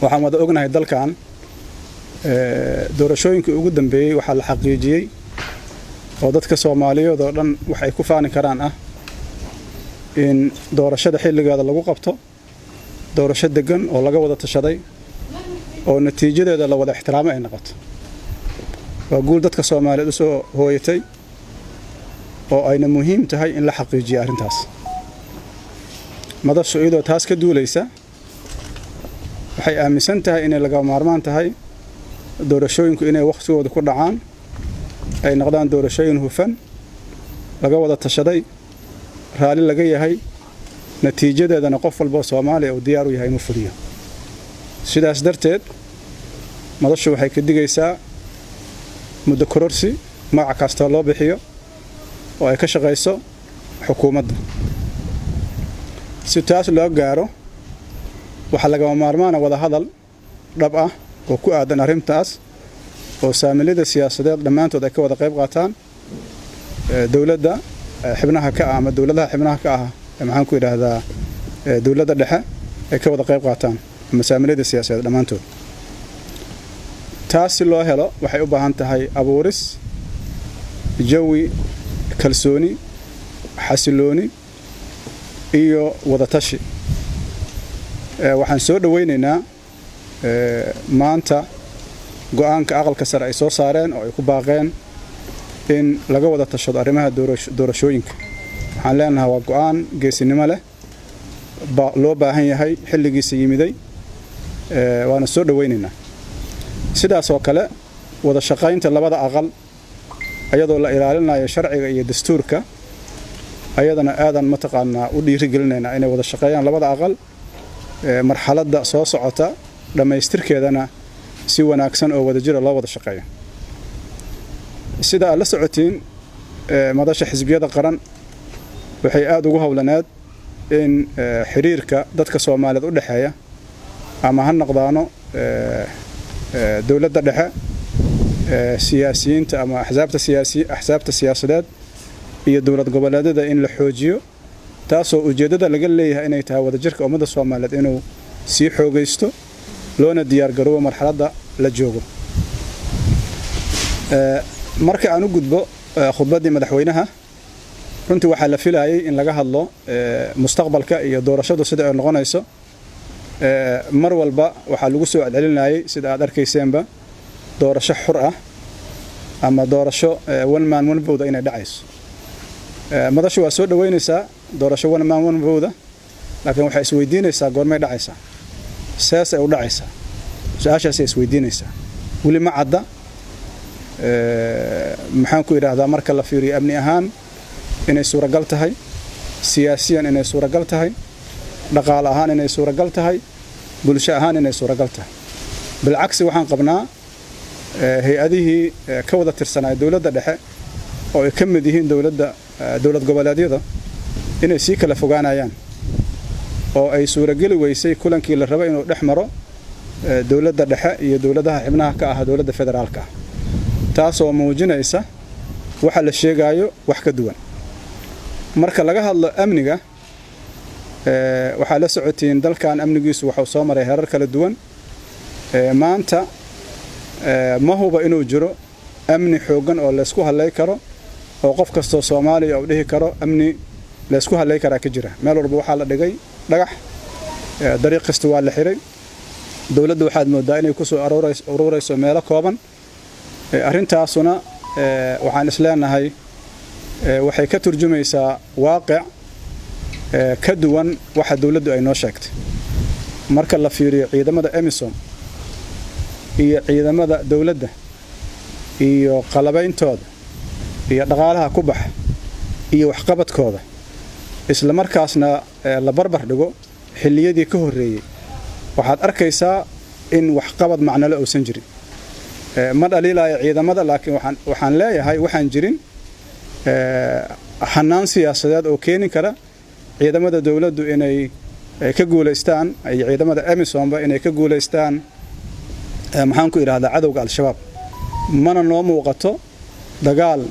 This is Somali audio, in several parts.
Waxaan wada ognahay dalkan doorashooyinkii ugu dambeeyey waxaa la xaqiijiyey oo dadka Soomaaliyeed oo dhan wax ay ku faani karaan in doorashada xilligeeda lagu qabto, doorasho degan oo laga wada tashaday oo natiijadeeda la wada ixtiraamo ay noqoto. Waa guul dadka Soomaaliyeed usoo hooyatay oo ayna muhiim tahay in la xaqiijiyo arrintaas. Madashu iyadoo taas ka duulaysa waxay aaminsan tahay inay laga maarmaan tahay doorashooyinku inay wakhtigooda ku dhacaan, ay noqdaan doorashooyin hufan, laga wada tashaday, raalli laga yahay, natiijadeedana qof walboo Soomaaliya uu diyaar u yahay inuu fuliyo. Sidaas darteed madashu waxay ka digaysaa muddo kororsi magac kastoo loo bixiyo oo ay ka shaqayso xukuumadda. Si taas loo gaaro, waxaa lagama maarmaana wada hadal dhab ah oo ku aadan arrintaas oo saamilada siyaasadeed dhammaantood ay ka wada qayb qaataan, dowladda xubnaha ka ah ama dowladaha xubnaha ka ah, maxaan ku idhaahdaa, dowladda dhexe ay ka wada qayb qaataan ama saamilada siyaasadeed dhammaantood. Taas si loo helo waxay u baahan tahay abuuris jawi kalsooni, xasilooni iyo wadatashi. Waxaan soo dhoweynaynaa maanta go'aanka Aqalka Sare ay soo saareen oo ay ku baaqeen in laga wada tashado arrimaha doorashooyinka. Waxaan leenahay waa go'aan geesinimo leh, loo baahan yahay, xilligiisa yimiday, waana soo dhoweynaynaa. Sidaas oo kale wada shaqaynta labada aqal ayadoo la ilaalinayo sharciga iyo dastuurka ayadana aadan mataqaanaa u dhiirigelinaynaa inay wada shaqeeyaan labada aqal, marxaladda soo socota dhammaystirkeedana si wanaagsan oo wadajira loo wada shaqeeyo. Sida aad la socotiin, Madasha Xisbiyada Qaran waxay aada ugu howlaneed in xiriirka dadka Soomaaliyeed u dhexeeya, ama ha noqdaano dowladda dhexe, siyaasiyiinta ama axsaabta siyaasi axsaabta siyaasadeed iyo dowlad goboleedyada, in la xoojiyo, taasoo ujeeddada laga leeyahay inay tahay wadajirka ummadda Soomaaliyeed inuu sii xoogaysto, loona diyaar garoobo marxaladda la joogo. Marka aan u gudbo khudbaddii madaxweynaha, runtii waxaa la filayay in laga hadlo mustaqbalka iyo doorashadu sida ay noqonayso. Mar walba waxaa lagu soo celcelinayay, sida aad arkayseenba, doorasho xur ah ama doorasho one man one vote inay dhacayso. Madashu waa soo dhaweynaysaa doorasho one man one vote, laakiin waxay isweydiinaysaa goormay dhacaysaa, sees ay u dhacaysaa. Su-aashaasay isweydiinaysaa. Weli ma cadda, maxaan ku idhaahdaa, marka la fiiriyo amni ahaan inay suuragal tahay, siyaasiyan inay suuragal tahay, dhaqaale ahaan inay suuragal tahay, bulsho ahaan inay suuragal tahay. Bilcagsi, waxaan qabnaa hay-adihii ka wada tirsanaa dowladda dhexe oo ay ka mid yihiin dowladda, dowlad goboleedyada, inay sii kala fogaanayaan oo ay suurageli weysay kulankii la rabo inuu dhex maro dowladda dhexe iyo dowladaha xubnaha ka ah dowladda federaalka ah, taasoo muujinaysa waxa la sheegaayo wax ka duwan. Marka laga hadlo amniga, waxaa la socotiin dalkan amnigiisu waxuu soo maray herar kala duwan. Maanta ma huba inuu jiro amni xooggan oo laysku hadlay karo oo qof kastoo Soomaaliya uu dhihi karo amni laysku hadlay karaa ka jira. Meel walba waxaa la dhigay dhagax, dariiq kasta waa la xiray. Dowladda waxaad mooddaa inay kusoo ururayso meelo kooban. Arrintaasuna waxaan isleenahay waxay ka turjumaysaa waaqic ka duwan waxa dowladdu ay noo sheegtay. Marka la fiiriyo ciidamada AMISOM iyo ciidamada dowladda iyo qalabeyntooda iyo dhaqaalaha ku baxa iyo waxqabadkooda, isla markaasna la barbar dhigo xilliyadii ka horreeyey, waxaad arkaysaa in waxqabad macnole uusan jirin. Ma dhaliilaayo ciidamada, laakiin waxaan leeyahay waxaan jirin hanaan siyaasadeed oo keeni kara ciidamada dowladdu inay ka guulaystaan iyo ciidamada AMISOMba inay ka guulaystaan, maxaan ku idhahdaa, cadowga Al-Shabaab. Mana noo muuqato dagaal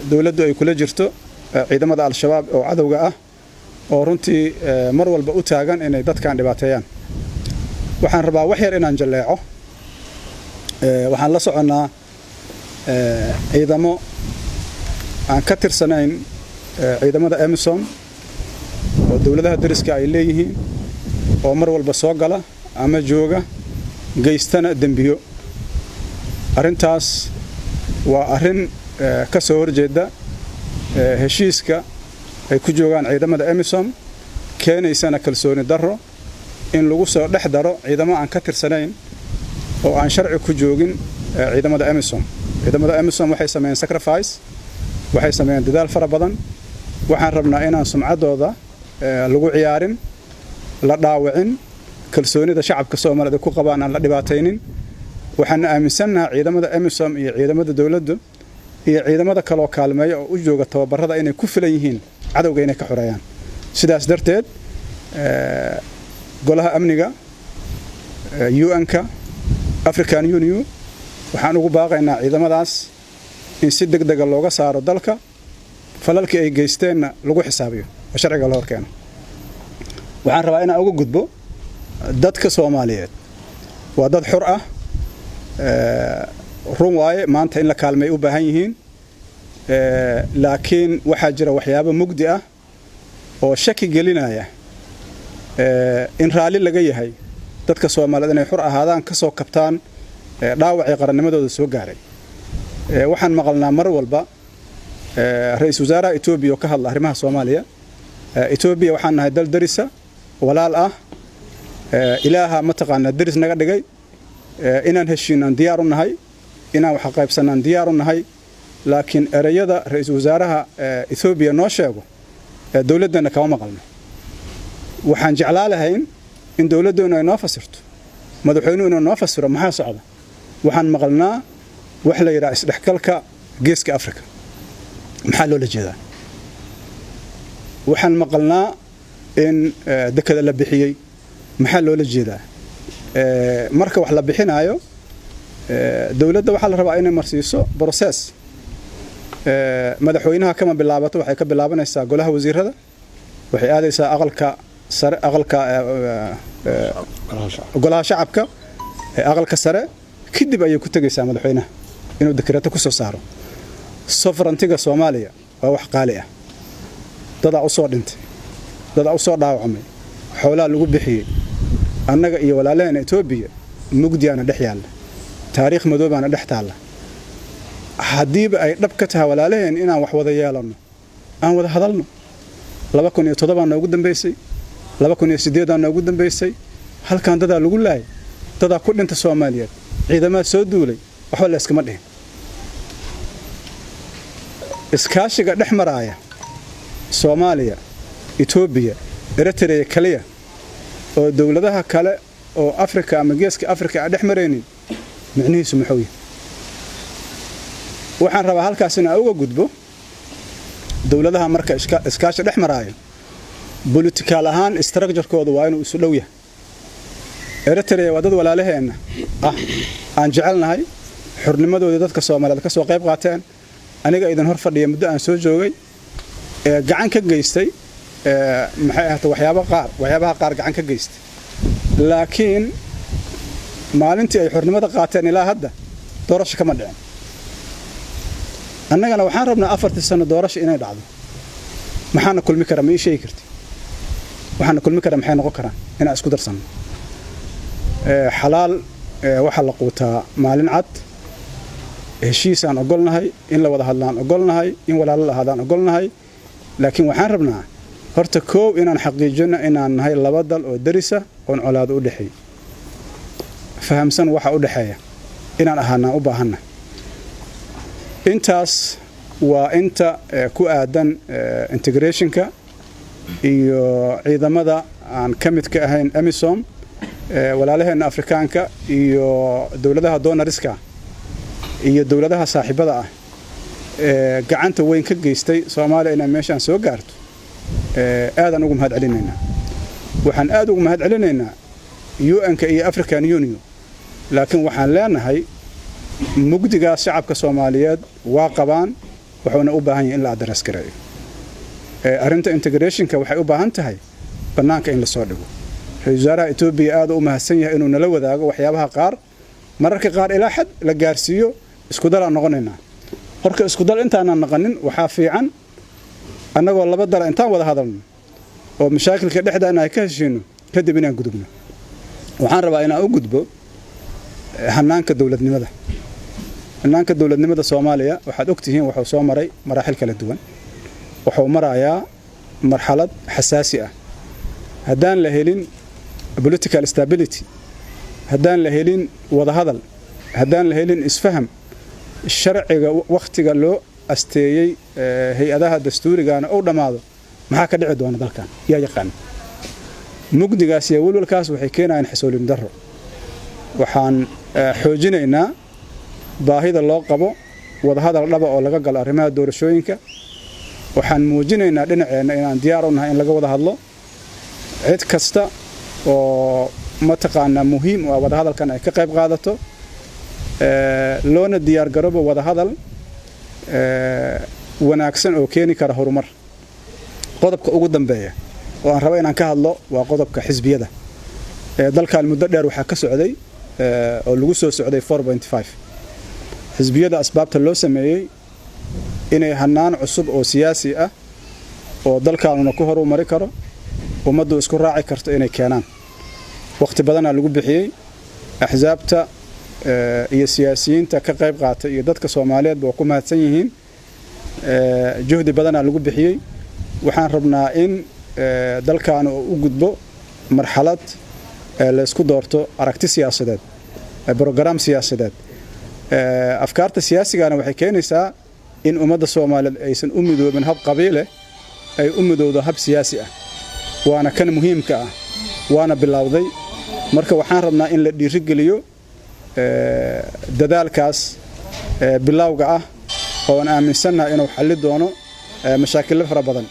dowladdu ay kula jirto ciidamada Al-Shabaab oo cadowga ah oo runtii mar walba u taagan inay dadkan dhibaateeyaan. Waxaan rabaa wax yar inaan jalleeco. Waxaan la soconnaa ciidamo aan ka tirsanayn ciidamada AMISOM oo dowladaha dariska ay leeyihiin oo mar walba soo gala ama jooga, geystana dembiyo. Arrintaas waa arrin ka soo horjeeda heshiiska ay ku joogaan ciidamada AMISOM, keenaysana kalsooni darro in lagu soo dhex daro ciidamo aan ka tirsanayn oo aan sharci ku joogin ciidamada AMISOM. Ciidamada AMISOM waxay sameeyeen sacrifice, waxay sameeyeen dadaal fara badan. Waxaan rabnaa inaan sumcaddooda lagu ciyaarin, la dhaawicin, kalsoonida shacabka Soomaaliyeed ku qabaan aan la dhibaataynin. Waxaan aaminsannahay ciidamada AMISOM iyo ciidamada dowladdu iyo ciidamada kaloo kaalmeeya oo u jooga tababarada inay ku filan yihiin cadowga inay ka xoreeyaan. Sidaas darteed, Golaha Amniga, UN-ka, African Union, waxaan ugu baaqaynaa ciidamadaas in si deg dega looga saaro dalka, falalkii ay geysteenna lagu xisaabiyo oo sharciga la horkeeno. Waxaan rabaa inaan uga gudbo dadka Soomaaliyeed. Waa dad xur ah, run waaye, maanta in la kaalmay u baahan yihiin, laakiin waxaa jira waxyaabo mugdi ah oo shaki gelinaya in raalli laga yahay dadka Soomaaliyeed inay xur ahaadaan, ka soo kabtaan dhaawacii qarannimadooda soo gaaray. Waxaan maqalnaa mar walba ra-iisul wasaaraha Etoobiya oo ka hadla arrimaha Soomaaliya. Etoobiya waxaan nahay dal darisa, walaal ah, Ilaaha mataqaanaa deris naga dhigay. Inaan heshiinaan diyaar u nahay, inaan wax qaybsanaan diyaar u nahay, laakiin ereyada ra-iisul wasaaraha Etoobiya noo sheego dowladdeena kama maqalno. Waxaan jeclaa lahayn in dowladdeenu ay noo fasirto, madaxweynuhu inuu noo fasiro maxaa socda. Waxaan maqalnaa wax la yidhaha isdhexgalka Geeska Africa, maxaa loola jeedaa? Waxaan maqalnaa in dekada la bixiyey, maxaa loola jeedaa? Marka wax la bixinaayo, dowladda waxaa la rabaa inay marsiiso process. Madaxweynaha kama bilaabato, waxay ka bilaabanaysaa golaha wasiirada, waxay aadaysaa Aqalka Sare, aqalka Golaha Shacabka, Aqalka Sare, kadib ayay ku tegaysaa madaxweynaha inuu dekreeto ku soo saaro. Sovereignty-ga Soomaaliya waa wax qaali ah. Dadaa u soo dhintay, dadaa u soo dhaawacmay, xoolaa lagu bixiyey. Annaga iyo walaalaheena Etoobiya mugdiyaana dhex yaalla, taariikh madoobaana dhex taalla. Haddiiba ay dhab ka tahay walaalaheen inaan wax wada yeelanno, aan wada hadalno. 2007-aa noogu dambaysay, 2008-aa noogu dambaysay. Halkan dadaa lagu laayay, dadaa ku dhinta Soomaaliyeed, ciidamaa soo duulay, waxba la iskama dhihin. Iskaashiga dhex maraaya Soomaaliya, Etoobiya, Eritrea kaliya oo dowladaha kale oo Afrika ama Geeska Afrika aan dhex maraynin, micnihiisu muxuu yahay? Waxaan rabaa halkaas inaan uga gudbo dowladaha marka iskaashi dhex maraayo, political ahaan structure-kooda waa inuu isu dhow yahay. Eritrea waa dad walaalaheenna ah, aan jecelnahay, xurnimadoodii dadka Soomaaliyeed ka soo qayb qaateen. Aniga idin hor fadhiya muddo aan soo joogay ee gacan ka geystay, maxay ahaatay, waxyaaba qaar, waxyaabaha qaar gacan ka geystay, laakiin maalintii ay xornimada qaateen ilaa hadda doorasho kama dhicin. Annagana waxaan rabnaa 4-tii sano doorasho inay dhacdo. Maxaana kulmi kara? Ma ii sheegi karti waxaana kulmi kara? Maxay noqon karaan inaan isku darsanno? Xalaal waxaa la quutaa maalin cad. Heshiisaan ogolnahay, in la wada hadlaan ogolnahay, in walaalo la ahaadaan ogolnahay, laakiin waxaan rabnaa horta koow inaan xaqiijino inaan nahay laba dal oo darisa oon colaado u dhexeey, fahamsan waxa u dhexeeya inaan ahaanaan u baahanna. Intaas waa inta ku aadan integration-ka iyo ciidamada aan ka mid ka ahayn AMISOM. Walaalaheenna Afrikaanka iyo dowladaha donors-ka iyo dowladaha saaxiibada ah ee gacanta weyn ka geystay Soomaaliya inay meeshaan soo gaarto, aadaan ugu mahad celinaynaa. Waxaan aad ugu mahad celinaynaa UN-ka iyo African Union, laakiin waxaan leenahay mugdigaas shacabka Soomaaliyeed waa qabaan, wuxuuna u baahan yahay in la address gareeyo. Arrinta integration-ka waxay u baahan tahay bannaanka in lasoo dhigo. Ra-iisul wasaaraha Etoobiya aad u mahadsan yahay inuu nala wadaago waxyaabaha qaar, mararka qaar ilaa xad la gaarsiiyo iskudal aan noqonaynaa. Horka iskudal intaanaan naqanin, waxaa fiican annagoo laba dala intaan wada hadalno oo mashaakilka dhexdaana ay ka heshiino, kadib inaan gudubno. Waxaan rabaa inaan u gudbo hanaanka dowladnimada. Hanaanka dowladnimada Soomaaliya, waxaad ogtihiin, wuxuu soo maray maraaxil kala duwan, wuxuu marayaa marxalad xasaasi ah. Haddaan la helin political stability, haddaan la helin wadahadal, haddaan la helin isfaham, sharciga wakhtiga loo asteeyey hay-adaha dastuurigana uu dhammaado, maxaa ka dhici doona dalkan yaa yaqaan? Mugdigaas iyo welwalkaas waxay keenayaan xasoolin darro. Waxaan xoojinaynaa baahida loo qabo wadahadal dhaba oo laga galo arrimaha doorashooyinka. Waxaan muujinaynaa dhinaceenna inaan diyaar u nahay in laga wada hadlo. Cid kasta oo mataqaanaa muhiim u ah wadahadalkan ay ka qayb qaadato, loona diyaar garoobo wadahadal wanaagsan oo keeni kara horumar. Qodobka ugu dambeeya oo aan rabo inaan ka hadlo waa qodobka xisbiyada. Dalkan muddo dheer waxaa ka socday oo lagu soo socday 4.5. Xisbiyada asbaabta loo sameeyey inay hanaan cusub oo siyaasi ah oo dalkaanuna ku horumari karo, ummaddu isku raaci karto inay keenaan. Wakhti badanaa lagu bixiyey. Axsaabta iyo siyaasiyiinta ka qayb qaatay iyo dadka Soomaaliyeedba waa ku mahadsan yihiin. Juhdi badanaa lagu bixiyey. Waxaan rabnaa in dalkan uu u gudbo marxalad laysku doorto aragti siyaasadeed, brograam siyaasadeed. Afkaarta siyaasigana waxay keenaysaa in ummadda Soomaaliyeed aysan u midoobin hab qabiile, ay u midowdo hab siyaasi ah, waana kan muhiimka ah, waana bilowday. Marka waxaan rabnaa in la dhiirigeliyo dadaalkaas bilowga ah oo aan aaminsannahay inuu xalli doono mashaakilo fara badan.